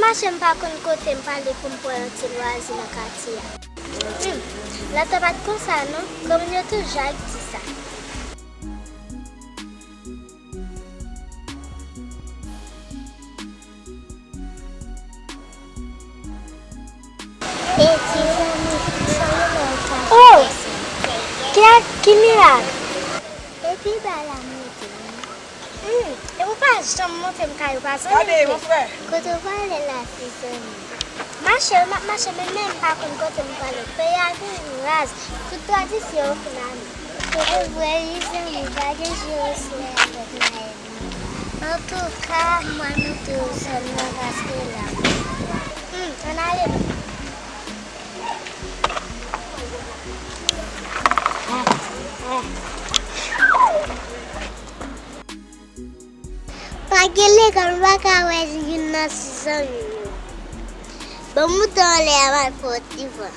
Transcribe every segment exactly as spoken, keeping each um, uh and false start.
Mache m pa konn kote m prale pou m pran yon ti lwazi nan katye a. Hmm, lòt tan pa t konsa non, granmoun yo toujou ap di sa. E ti zanmi, sa w wè w ka fè? Oh! Ki, ki mirak? Epi ba la m rete wi. Hmm, e ou pa janm montre m kay ou pa zanmi m vre. Kote w prale la ti zanmi? Mache, m ap mache, men menm m pa konn kote m prale. Peyi a vin raz, tout tradisyon yo fin ale. E vre wi zanmi, pa gen jiroflè avèk mayèl non. Antouka, m al montre w zòn nan paske la. Hmm, ann ale non. Pa gen lekòl, m pa ka wè youn nan ti zanmi m yo. Ban m moute anlè a, m al fè yon ti van.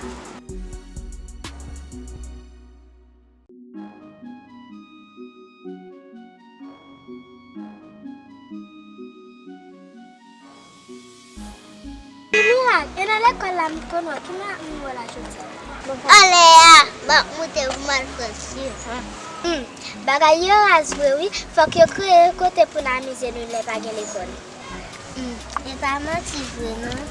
Ki mirak, e nan lekòl la m t konn wè w, ki mirak m wè w la jodi a? Anlè a, m ap moute pou m al fè ti van. Hmm, bagay yo raz vre wi, fòk yo kreye kote pou n amize nou lè pa gen lekòl. Hmm, e pa manti vre non.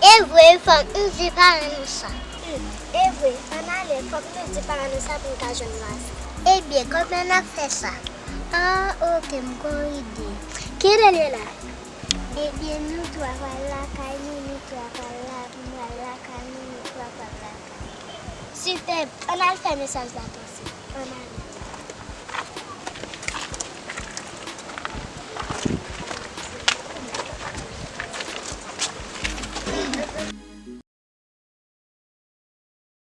E vre wi, fòk nou di paran nou sa. Hmm, e vre, ann ale, fòk nou di paran nou sa pou n ka jwenn lwazi. Ebyen, kòman n ap fè sa? Ah, oke, m gen yon ide. Ki ide l ye la? Ebyen, nou twa pral lakay nou, nou twa pral la, m pral lakay nou, nou twa pral lakay. Sipè, ann al fè mesaj la pase. Ann ale.